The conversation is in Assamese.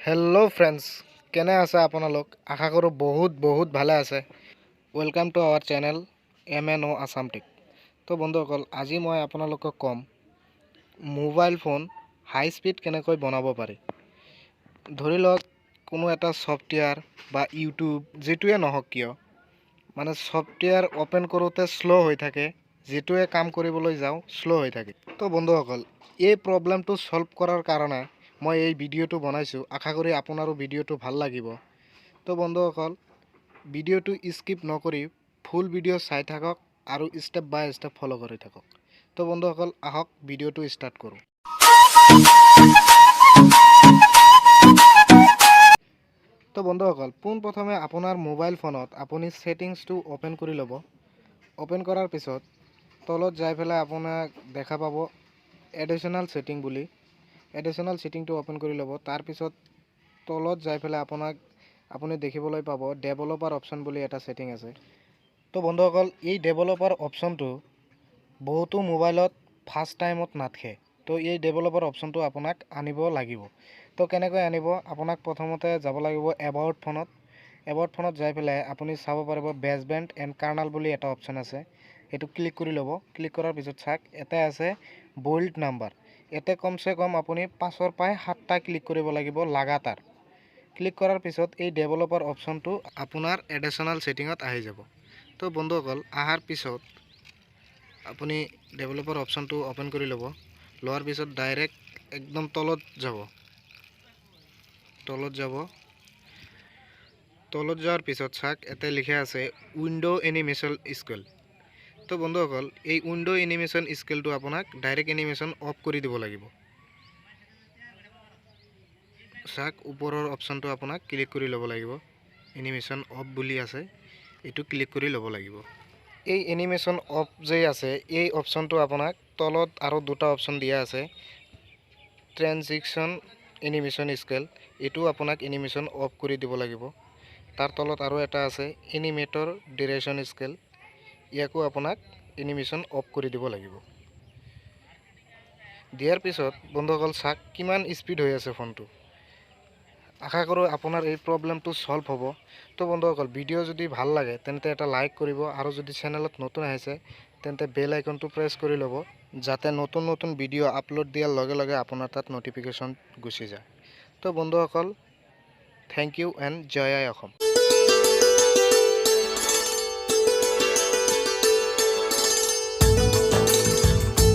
হেল্ল' ফ্ৰেণ্ডছ, কেনে আছে আপোনালোক? আশা কৰোঁ বহুত বহুত ভালে আছে। Welcome to our channel MNO Assam Tech। তো বন্ধুসকল, আজি মই আপোনালোকক ক'ম মোবাইল ফোন হাই স্পীড কেনেকৈ বনাব পাৰি। ধৰি লওক, কোনো এটা ছফ্টৱেৰ বা ইউটিউব, যিটোৱে নহওক কিয়, মানে ছফ্টৱেৰ অ'পেন কৰোঁতে শ্ল' হৈ থাকে, যিটোৱে কাম কৰিবলৈ যাওঁ শ্ল' হৈ থাকে। তো বন্ধুসকল, এই প্ৰব্লেমটো ছল্ভ কৰাৰ কাৰণে মই এই ভিডিঅ'টো বনাইছোঁ। আশা কৰি আপোনাৰো ভিডিঅ'টো ভাল লাগিব। তো বন্ধুসকল, ভিডিঅ'টো স্কিপ নকৰি ফুল ভিডিঅ' চাই থাকক আৰু ষ্টেপ বাই ষ্টেপ ফ'ল' কৰি থাকক। তো বন্ধুসকল, আহক ভিডিঅ'টো ষ্টাৰ্ট কৰোঁ। তো বন্ধুসকল, পোনপ্ৰথমে আপোনাৰ মোবাইল ফোনত আপুনি ছেটিংছটো অ'পেন কৰি ল'ব। অ'পেন কৰাৰ পিছত তলত যাই পেলাই আপোনাক দেখা পাব এডিশ্যনেল ছেটিং বুলি। এডিশ্যনেল ছেটিংটো অ'পেন কৰি ল'ব। তাৰপিছত তলত যাই পেলাই আপুনি দেখিবলৈ পাব ডেভেলপাৰ অপশ্যন বুলি এটা ছেটিং আছে। তো বন্ধুসকল, এই ডেভেলপাৰ অপশ্যনটো বহুতো মোবাইলত ফাৰ্ষ্ট টাইমত নাথাকে। তো এই ডেভেলপাৰ অপশ্যনটো আপোনাক আনিব লাগিব। তো কেনেকৈ আনিব? আপোনাক প্ৰথমতে যাব লাগিব এবাউট ফোনত। এবাউট ফোনত যাই পেলাই আপুনি চাব পাৰিব বেছ বেণ্ড এণ্ড কাৰ্নেল বুলি এটা অপশ্যন আছে। সেইটো ক্লিক কৰি ল'ব। ক্লিক কৰাৰ পিছত চাওক, এটা আছে বিল্ড নাম্বাৰ। ইয়াতে কমচে কম আপুনি পাঁচৰ পৰাই সাতটা ক্লিক কৰিব লাগিব লাগাতাৰ। ক্লিক কৰাৰ পিছত এই ডেভেলপাৰ অপশ্যনটো আপোনাৰ এডিশ্যনেল ছেটিঙত আহি যাব। তো বন্ধুসকল, অহাৰ পিছত আপুনি ডেভেলপাৰ অপশ্যনটো অ'পেন কৰি ল'ব। লোৱাৰ পিছত ডাইৰেক্ট একদম তলত যাব। তলত যাব। তলত যোৱাৰ পিছত চাওক, ইয়াতে লিখা আছে উইণ্ড' এনিমেশ্যন স্কেল। তো বন্ধুসকল, এই উইণ্ড' এনিমেশ্যন স্কেলটো আপোনাক ডাইৰেক্ট এনিমেশ্যন অফ কৰি দিব লাগিব। চাওক, ওপৰৰ অপশ্যনটো আপোনাক ক্লিক কৰি ল'ব লাগিব। এনিমেশ্যন অফ বুলি আছে, এইটো ক্লিক কৰি ল'ব লাগিব। এই এনিমেশ্যন অফ যে আছে, এই অপশ্যনটো আপোনাক তলত আৰু দুটা অপশ্যন দিয়া আছে, ট্ৰেনজিশ্যন এনিমেশ্যন স্কেল, এইটো আপোনাক এনিমেশ্যন অফ কৰি দিব লাগিব। তাৰ তলত আৰু এটা আছে এনিমেটৰ ডিউৰেশ্যন স্কেল, ইয়াকো আপোনাক এনিমেশ্যন অফ কৰি দিব লাগিব। দিয়াৰ পিছত বন্ধুসকল, চাওক কিমান স্পীড হৈ আছে ফোনটো। আশা কৰোঁ আপোনাৰ এই প্ৰব্লেমটো ছল্ভ হ'ব। তো বন্ধুসকল, ভিডিঅ' যদি ভাল লাগে তেন্তে এটা লাইক কৰিব আৰু যদি চেনেলত নতুন আহিছে তেন্তে বেল আইকনটো প্ৰেছ কৰি ল'ব, যাতে নতুন নতুন ভিডিঅ' আপলোড দিয়াৰ লগে লগে আপোনাৰ তাত ন'টিফিকেশ্যন গুচি যায়। তো বন্ধুসকল, thank U and Jay I Assam.